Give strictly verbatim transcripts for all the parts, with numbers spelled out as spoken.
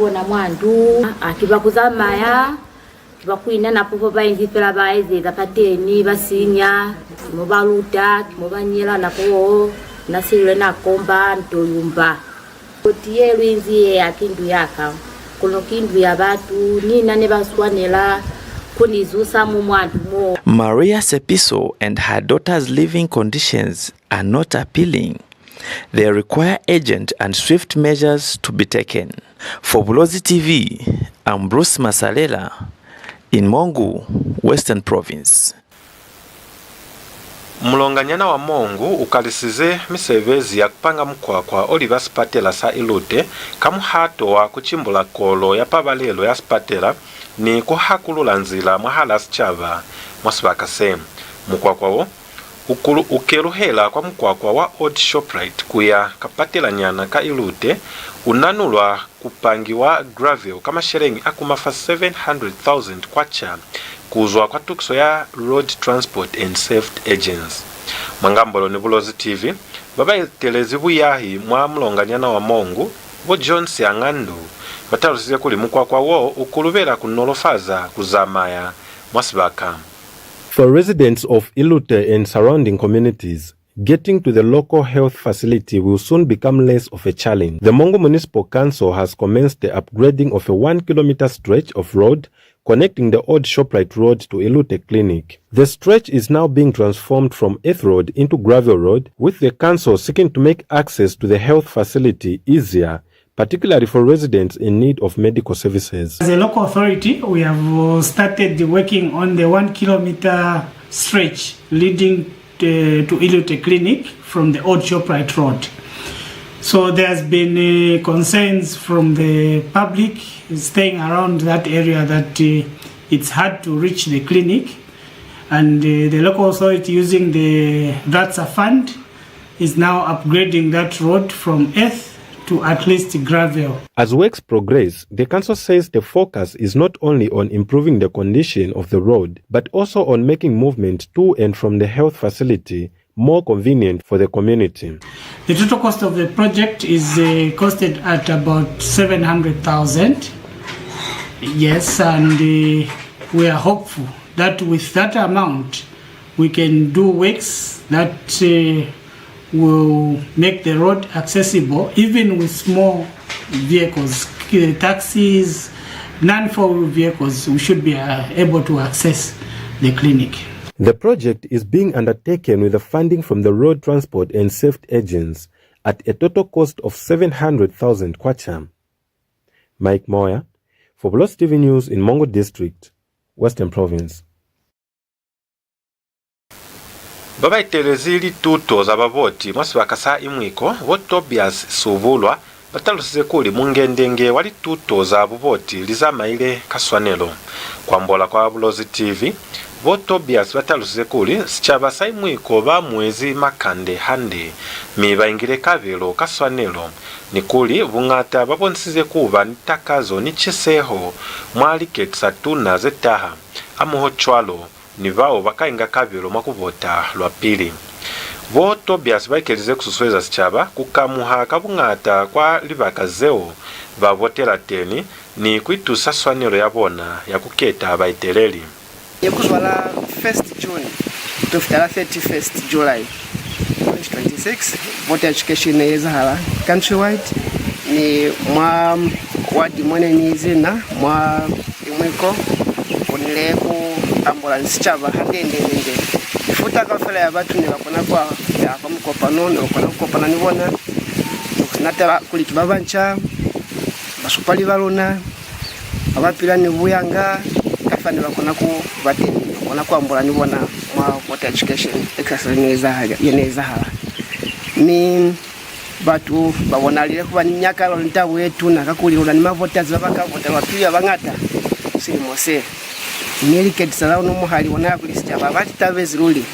Bona mwa ndu, a ki ba ku zamaya, ki ba ku ina nako fo ba inzi fela ba ezeza fateni, ba sinya, ki mo ba luta, ki mo ba nyela nako wo, na silile nako mba nto yumba. Koti ye lu inzi ye ha ki ndu ya ka, kono ki ndu ya batu, ni na ne ba swanela ku ni zusa mo mwa ndu mo. Maria Sepiso and her daughter's living conditions are not appealing. They require urgent and swift measures to be taken. For Bulozi T V, I'm Bruce Masalela in Mongu, Western Province. Mulonganyana wa Mongu u kalisize misebezi ya ku panga mukwakwa o liba sipatela sa Ilute ka muhato wa ku cimbula kolo ya pabalelo ya sipatela ni ku hakulula nzila mwahal'a sicaba mwa sibaka se. Mukwakwa wo u kulu-, u keluhela kwa mukwakwa wa Old Shoprite ku ya kapatelanyana ka Ilute, u nanulwa ku pangiwa gravel ka masheleñi a kuma fa seven hundred thousand kwacha ku zwa kwa tukiso ya Road Transport and Safety Agency. Mwa ngambolo ni Bulozi T V, ba ba etelezi buyahi mwa mulonganyana wa Mongu, bo John Siangandu, ba talusize kuli mukwakwa wo u kulubela ku nolofaza ku zamaya mwa sibaka. For residents of Ilute and surrounding communities, getting to the local health facility will soon become less of a challenge. The Mongu Municipal Council has commenced the upgrading of a one kilometer stretch of road connecting the old Shoprite Road to Ilute Clinic. The stretch is now being transformed from earth road into gravel road, with the council seeking to make access to the health facility easier, particularly for residents in need of medical services. As a local authority, we have, uh, started working on the one kilometer stretch leading, uh, to Ilute Clinic from the old Shoprite Road. So there has been, uh, concerns from the public staying around that area that, uh, it's hard to reach the clinic, and, uh, the local authority, using the RATSA fund, is now upgrading that road from earth to at least gravel. As works progress, the council says the focus is not only on improving the condition of the road, but also on making movement to and from the health facility more convenient for the community. The total cost of the project is, uh, costed at about seven hundred thousand. Yes, and, uh, we are hopeful that with that amount, we can do works that, uh, will make the road accessible, even with small vehicles, uh, taxis, non-four-wheel vehicles, we should be, uh, able to access the clinic. The project is being undertaken with the funding from the Road Transport and Safety Agency at a total cost of seven hundred thousand kwacha. Mike Moya, for Bulozi T V News in Mongu District, Western Province. Ba ba etelezi lituto za baboti mwa sibaka sa Imwiko, bo Tobias Subulwa, ba talusize kuli mungendenge wa lituto za buboti li zamaile ka swanelo. Ku ambola kwa Bulozi T V, bo Tobias ba talusize kuli sicaba sa Imwiko ba amuezi makande hande, mi ba ingile kabelo ka swanelo, ni kuli buñata ba bonisize ku ba ni takazo ni ciseho mwa liketisa tuna ze taha, hamohocwalo ni bao ba ka inga kabelo mwa ku vota lwa pili. Bo Tobias ba ekelize ku susueza sicaba ku kamuha ka buñata kwa libaka zeo ba votela teni ni ku itusa swanelo ya bona ya ku keta baeteleli. Ye ku zwa la first June to fita la thirty-first July twenty twenty-six, voter education ne ezahala countrywide, ni mwa wadi mo ne ni zina mwa Imwiko, ku nile ku ambola ni sicaba hande-nde-nde. Mifuta kaufela ya batu ne ba kona ku ya kwa mukopano, ne ba kona ku kopana ni bona, ni ku sina taba kuli ki ba banca, basupali ba luna, ba ba pila ni buyanga, ka fa ne ba kona ku ba teni, ne ba kona ku ambola ni bona mwa voter education exercise ye ne ezahala, ye ne ezahala. Mi batu ba bonalile ku ba ni nyakalo ni tabo ye tuna, kakuli luna ni ma voters ba ba ka vota lwa pili ba bañata silimo se. Mi liketisa la uno muhali bona ya kuli sicaba ba ti tabezi luli,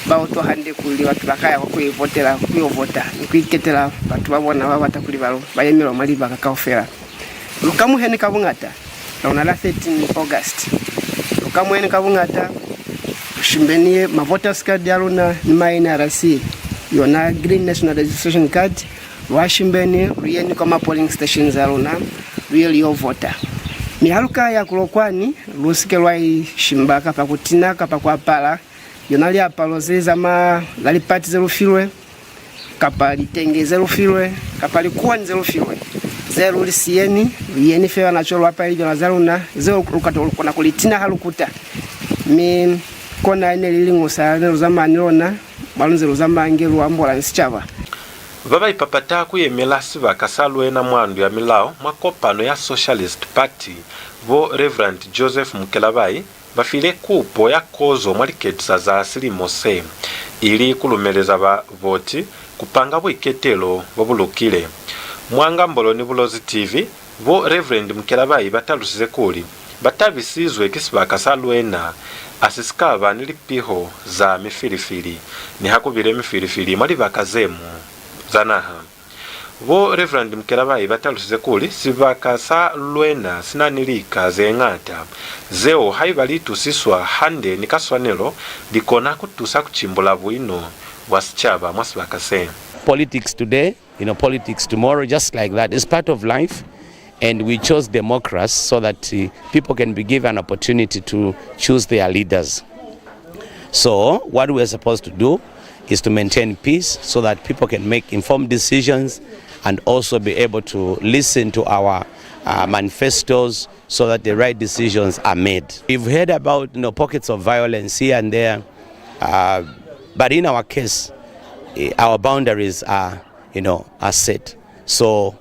ba utwa hande kuli batu ba ka ya kwa ku ivotela, ku yo vota, ni ku iketela batu ba bona ba bata kuli ba, ba yemelwa mwa libaka kaufela. Lu kamuheni ka buñata. Lona la thirteen August. Lu kamuheni ka buñata. Lu shimbeni ma voters card a luna ni ma N R C, yona Green National Registration Card. Lu a shimbeni, lu yeni kwa ma polling stations a luna. lu ye lu yo vota. Mi ha lu ka ya kulo kwani, lu si ke lwa ishimba kapa ku tina kapa ku apala yona liapalo ze zamaya za lipati ze lu filwe, kapa litenge ze lu filwe, kapa likuwani ze lu filwe. Ze lu li siyeni, lu yeni fela na cwalo lu apalile libyana za luna, zeo lu ka to kona ku li tina ha lu kuta. Mi kona ne li liñusa ne lu zamaya ni lona, mwa lu nze lu zamaya inge lu ambola ni sicaba. Ba ba ipapata ku yemela sibaka sa Luena mwa ndu ya milao mwa kopano ya Socialist Party, bo Reverend Joseph Mukelabai, ba file kupo ya kozo mwa liketisa za silimo se, ili ku lumeleza baboti ku panga buiketelo bo bu lukile. Mwa Ngambolo ni Bulozi T V, bo Reverend Mukelabai ba talusize kuli ba tabisizwe ki sibaka sa Luena, a si si ka ba ni lipiho za mifilifili, niha ku bile mifilifili mwa libaka ze ñwi za naha. Bo Reverend Mukelabai ba talusize kuli sibaka sa Luena si na ni lika ze ñata, zeo haiba li itusiswa hande ni ka swanelo, li kona ku tusa ku cimbula buino bwa sicaba mwa sibaka se. Politics today, you know, politics tomorrow, just like that. It's part of life. And we chose democracy so that, uh, people can be given an opportunity to choose their leaders. So what we are supposed to do is to maintain peace so that people can make informed decisions and also be able to listen to our, uh, manifestos so that the right decisions are made. We've heard about, you know, pockets of violence here and there, uh, but in our case, eh, our boundaries are, you know, are set. So,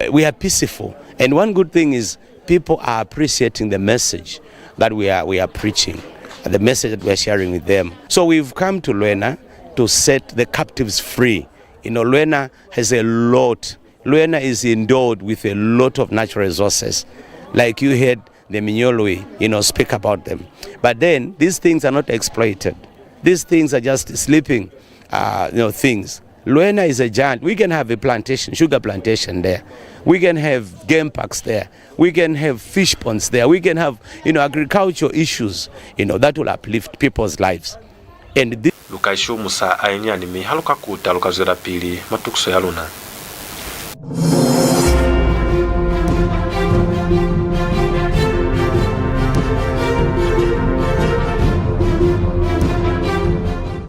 eh, we are peaceful. And one good thing is people are appreciating the message that we are, we are preaching, the message that we are sharing with them. So we've come to Luena to set the captives free. You know, Luena has a lot. Luena is endowed with a lot of natural resources. Like you heard the Minyolui, you know, speak about them. But then, these things are not exploited. These things are just sleeping, uh, you know, things. Luena is a giant. We can have a plantation, sugar plantation there. We can have game parks there. We can have fish ponds there. We can have, you know, agricultural issues, you know, that will uplift people's lives. And this Lu ka ishumusa a inyani, mi ha lu ka kuta, lu ka zwelapili mwa tukiso ya luna.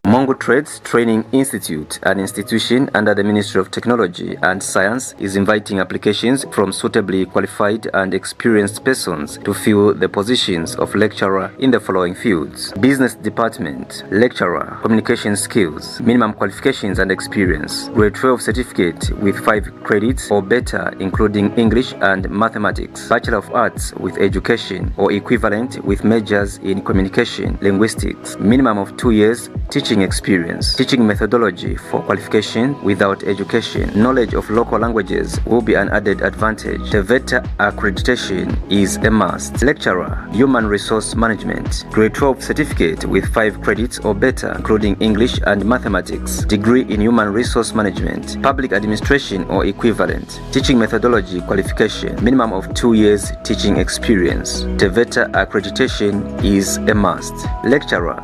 Mongu Trades Training Institute, an institution under the Ministry of Technology and Science, is inviting applications from suitably qualified and experienced persons to fill the positions of lecturer in the following fields: Business Department, lecturer, communication skills, minimum qualifications and experience, grade twelve certificate with five credits or better, including English and mathematics, Bachelor of Arts with education or equivalent with majors in communication, linguistics, minimum of two years teaching experience. Teaching methodology for qualification without education. Knowledge of local languages will be an added advantage. TVETA accreditation is a must. Lecturer, Human Resource Management, grade twelve certificate with five credits or better, including English and mathematics. Degree in Human Resource Management, Public Administration or equivalent. Teaching methodology qualification, minimum of two years teaching experience. TVETA accreditation is a must. Lecturer,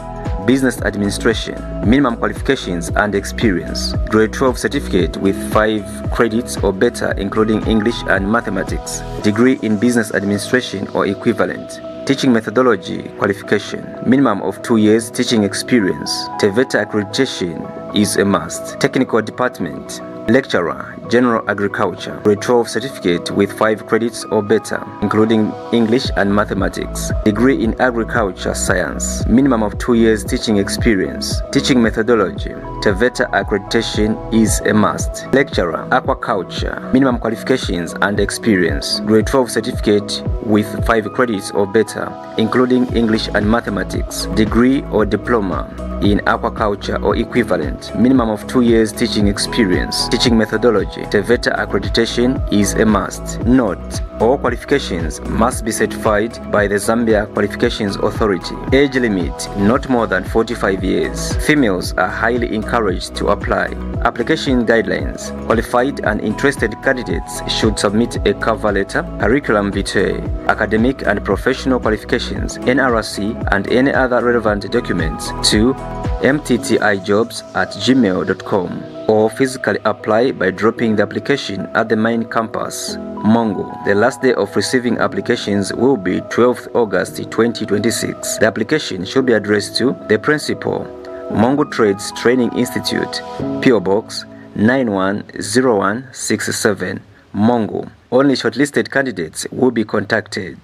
Business Administration, minimum qualifications and experience. Grade twelve certificate with five credits or better, including English and mathematics. Degree in Business Administration or equivalent. Teaching methodology qualification, minimum of two years teaching experience. TVETA accreditation is a must. Technical department, lecturer, General Agriculture, grade twelve certificate with five credits or better, including English and mathematics. Degree in Agriculture Science, minimum of two years teaching experience. Teaching methodology, TVETA accreditation is a must. Lecturer, Aquaculture, minimum qualifications and experience, grade twelve certificate with five credits or better, including English and mathematics, degree or diploma in aquaculture or equivalent, minimum of two years teaching experience. Teaching methodology, TVETA accreditation is a must. Note, all qualifications must be certified by the Zambia Qualifications Authority. Age limit, not more than forty-five years. Females are highly encouraged to apply. Application guidelines. Qualified and interested candidates should submit a cover letter, curriculum vitae, academic and professional qualifications, N R C, and any other relevant documents to M T T I jobs at gmail dot com, or physically apply by dropping the application at the main campus, Mongu. The last day of receiving applications will be twelfth August twenty twenty-six. The application should be addressed to the principal, Mongu Trades Training Institute, P O Box nine one zero one six seven, Mongu. Only shortlisted candidates will be contacted.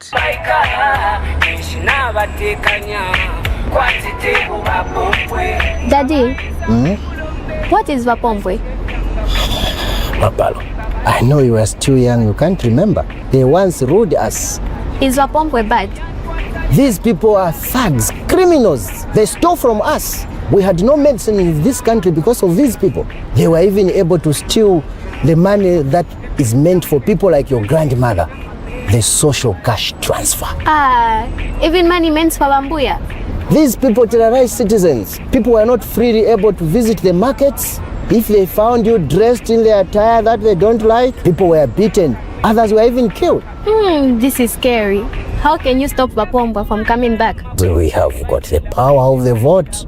Daddy, what is Bapombwe? Mapalo, I know you are still young, you can't remember. They once ruled us. Is Bapombwe bad? These people are thugs, criminals. They stole from us. We had no medicine in this country because of these people. They were even able to steal the money that is meant for people like your grandmother, the social cash transfer. Ah, even money meant for Bambuya? These people terrorize citizens. People were not freely able to visit the markets. If they found you dressed in the attire that they don't like, people were beaten. Others were even killed. Hmm, this is scary. How can you stop Bapombwe from coming back? We have got the power of the vote.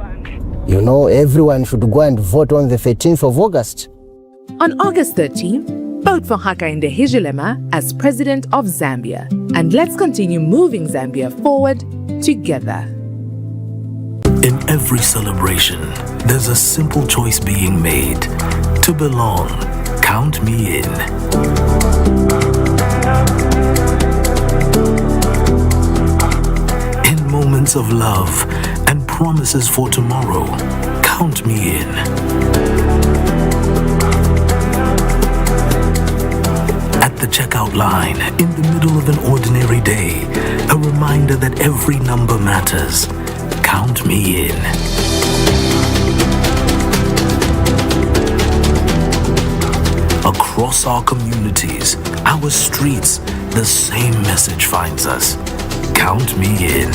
You know, everyone should go and vote on the thirteenth of August. On August thirteenth, vote for Hakainde Hichilema as President of Zambia, and let's continue moving Zambia forward together. In every celebration, there's a simple choice being made. To belong, count me in. In moments of love and promises for tomorrow, count me in. At the checkout line, in the middle of an ordinary day, a reminder that every number matters. Count me in. Across our communities, our streets, the same message finds us. Count me in.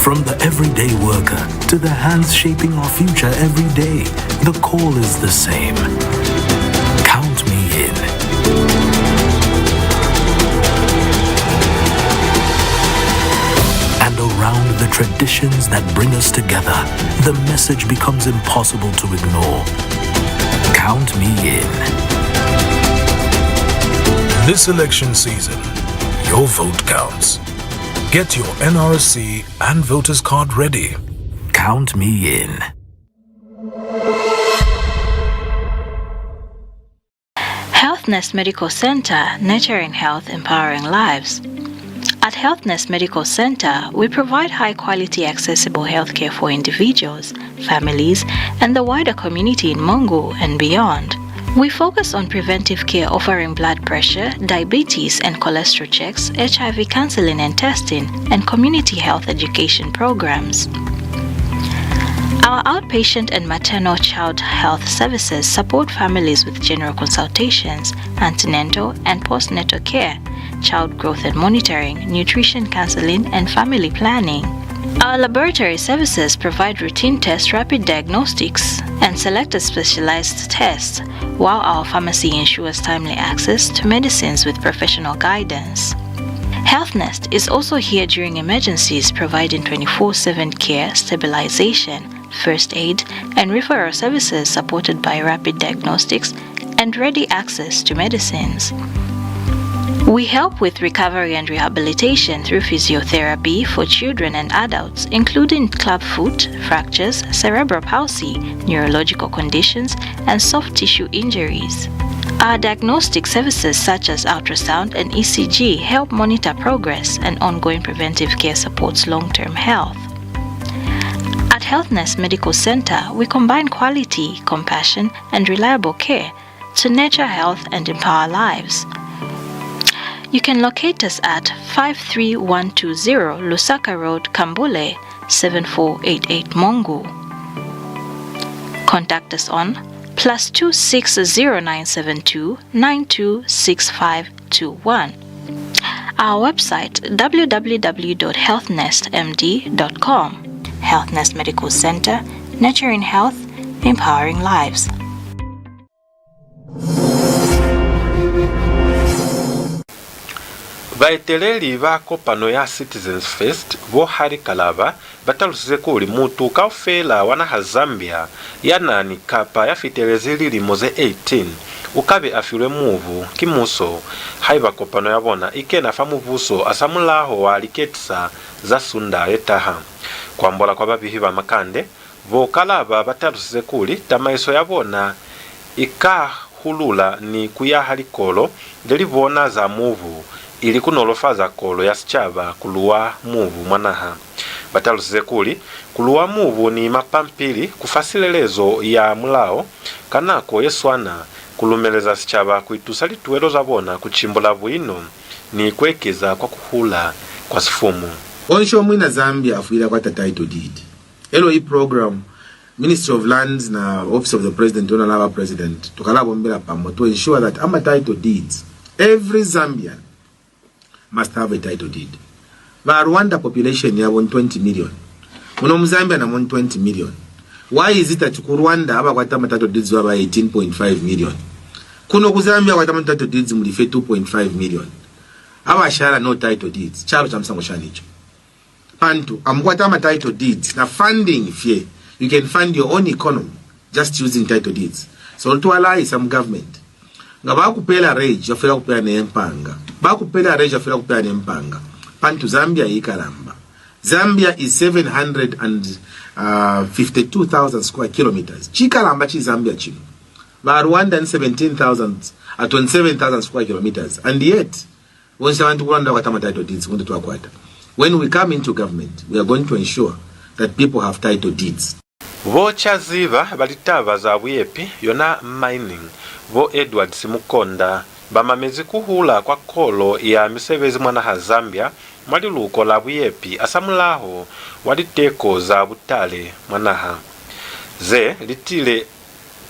From the everyday worker to the hands shaping our future every day, the call is the same. Count me in. And around the traditions that bring us together, the message becomes impossible to ignore. Count me in. This election season, your vote counts. Get your N R C and voter's card ready. Count me in. Health Nest Medical Center, nurturing health, empowering lives. At Health Nest Medical Center, we provide high-quality, accessible healthcare for individuals, families, and the wider community in Mongu and beyond. We focus on preventive care, offering blood pressure, diabetes, and cholesterol checks, H I V counseling and testing, and community health education programs. Our outpatient and maternal child health services support families with general consultations, antenatal and postnatal care, child growth and monitoring, nutrition counseling, and family planning. Our laboratory services provide routine tests, rapid diagnostics, and selected specialized tests, while our pharmacy ensures timely access to medicines with professional guidance. Health Nest is also here during emergencies, providing twenty-four seven care, stabilization, first aid, and referral services supported by rapid diagnostics and ready access to medicines. We help with recovery and rehabilitation through physiotherapy for children and adults, including clubfoot, fractures, cerebral palsy, neurological conditions, and soft tissue injuries. Our diagnostic services such as ultrasound and E C G help monitor progress, and ongoing preventive care supports long-term health. At Health Nest Medical Center, we combine quality, compassion, and reliable care to nurture health and empower lives. You can locate us at five three one two zero Lusaka Road, Kambule, seven four eight eight Mongu. Contact us on plus two six zero nine seven two nine two six five two one. Our website, w w w dot health nest m d dot com. Health Nest Medical Center, nurturing health, empowering lives. Baeteleli ba kopano ya Citizens First, bo Harry Kalaba, ba talusize kuli mutu kaufela wa naha Zambia ya na ni kapa ya fitelezi lilimo ze eighteen u ka be a filwe mubu ki muso haiba kopano ya bona i kena fa mubuso hasamulaho wa liketisa za Sunda ye taha. Ku ambola kwa babihi ba makande, bo Kalaba ba talusize kuli tamaiso ya bona i ka hulula ni ku yaha likolo le li bona za mubu, ili ku nolofaza kolo ya sicaba ku luwa mubu mwa naha. Ba talusize kuli, ku luwa mubu ni mapampili ku fa silelezo ya mulao ka nako ye swana, ku lumeleza sicaba ku itusa lituwelo za bona ku cimbula buino ni ku ekeza kwa ku hula kwa sifumu. Onshomwina Zambia a fuila kwa ta title deed. Elo i program Ministry of Lands na Office of the President, ona laba President, tukala bombela pamo to ensure that ama title deeds, every Zambian must have a title deed. Ba Rwanda population yabo ni twenty million. Muno mu Zambia na mo ni twenty million. Why is it that ku Rwanda abakwata ma title deeds ba ba eighteen point five million? Kuno ku Zambia kwata ma title deeds mulife two point five million. Abashala no title deeds. Chalo cha musango shanicho. Pantu, amukwata ma title deeds na funding fye. You can fund your own economy just using title deeds. So, lutwala isa mu government. Nga ba kupela rage, ya fela kupela ne mpanga. Ba kupela rage, ya fela kupela ne mpanga. Pantu Zambia ikalamba. Zambia is seven hundred and fifty-two thousand square kilometers. Chikalamba chi Zambia chino. Ba Rwanda ni seventeen thousand, uh, twenty-seven thousand square kilometers. And yet, bonse abantu ku Rwanda bakwata ma title deeds, kunde twakwata. When we come into government, we are going to ensure that people have title deeds. Bo ca ziba ba litaba za buyepi, yona mining, bo Edward Simukonda, ba mamezi ku hula kwa kolo ya misebezi mwa naha Zambia mwa liluko la buyepi hasamulaho wa liteko za butale mwa naha. Ze li tile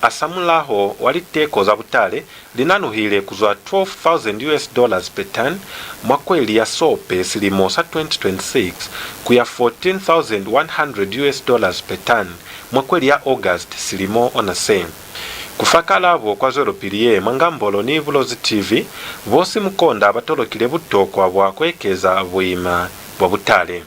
hasamulaho wa liteko za butale li nanuhile ku zwa twelve thousand U S dollars per ton mwa kweli ya Sope silimo sa twenty twenty-six ku ya fourteen thousand one hundred U S dollars per ton mwa kweli ya August silimo ona se. Ku fa kalabo kwa zwelopili ye mwa Ngambolo ni Bulozi T V, bo Simukonda ba tolokile butokwa bwa ku ekeza buima bwa butale.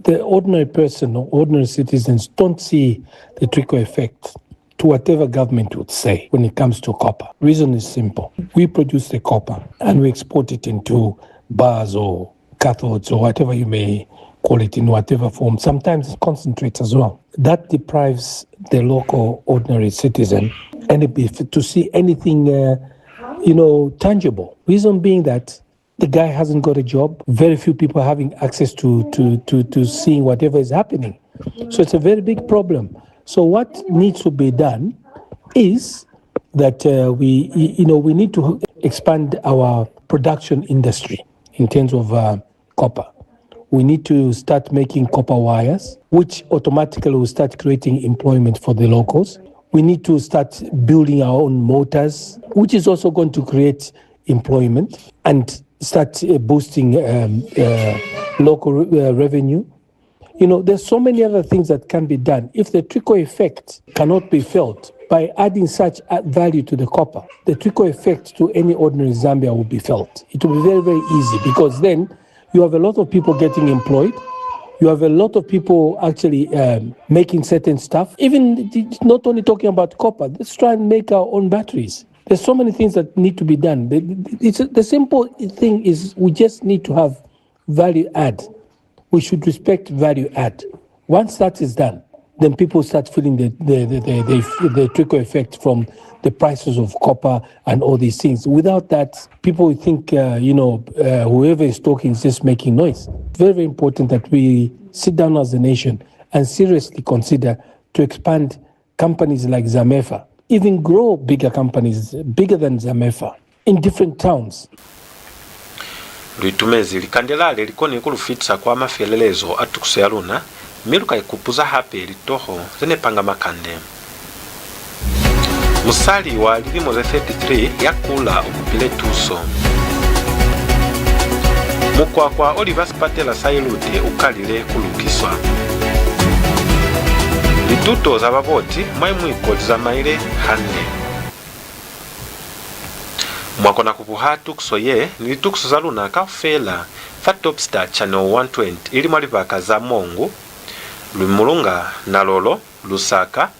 The ordinary person or ordinary citizens don't see the trickle effect to whatever government would say when it comes to copper. Reason is simple. We produce the copper and we export it into bars or cathodes or whatever you may call it, in whatever form. Sometimes it's concentrates as well. That deprives the local ordinary citizen any bef-, to see anything, uh, you know, tangible. Reason being that the guy hasn't got a job. Very few people are having access to, to, to, to seeing whatever is happening. So it's a very big problem. So what needs to be done is that, uh, we, y-, you know, we need to expand our production industry in terms of, uh, copper. We need to start making copper wires, which automatically will start creating employment for the locals. We need to start building our own motors, which is also going to create employment and start, uh, boosting, um, uh, local, uh, revenue. You know, there's so many other things that can be done. If the trickle effect cannot be felt by adding such, uh, value to the copper, the trickle effect to any ordinary Zambia will be felt. It will be very, very easy, because then you have a lot of people getting employed. You have a lot of people actually, um, making certain stuff. Even, it's not only talking about copper. Let's try and make our own batteries. There's so many things that need to be done. The, the, it's, the simple thing is we just need to have value add. We should respect value add. Once that is done, then people start feeling the, the, the, the, the, the trickle effect from the prices of copper and all these things. Without that, people will think, uh, you know, uh, whoever is talking is just making noise. Very, very important that we sit down as a nation and seriously consider to expand companies like Zamefa, even grow bigger companies, bigger than Zamefa, in different towns. Lu itumezi likande lale li koni ku lu fitisa kwa mafelelezo a tukiso ya luna, mi lu ka ikupuza hape litoho ze ne panga makande. Musali wa lilimo ze thirty-three ya kula u kupile tuso. Mukwakwa o liba sipatela sa Ilute u kalile ku lukiswa. Lituto za baboti mwa Imwiko li zamaile hande. Mwa kona ku buha tukiso ye ni litukiso za luna kaufela fa Topstar Channel one twenty, ili mwa libaka za Mongu, Lwimulunga, Nalolo, Lusaka,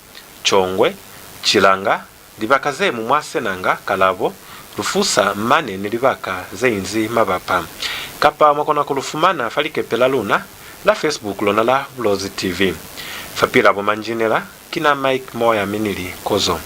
Chongwe, Chilanga, libaka ze mu mwa Senanga, Kalabo, Lufusa, mane ni libaka ze inzi mabapa. Kapa mwa kona ku lu fumana fa likepe la luna la Facebook, lona la Bulozi T V. Fapil'a bo manjinela, ki na Mike Moya mi ni li, Kozo.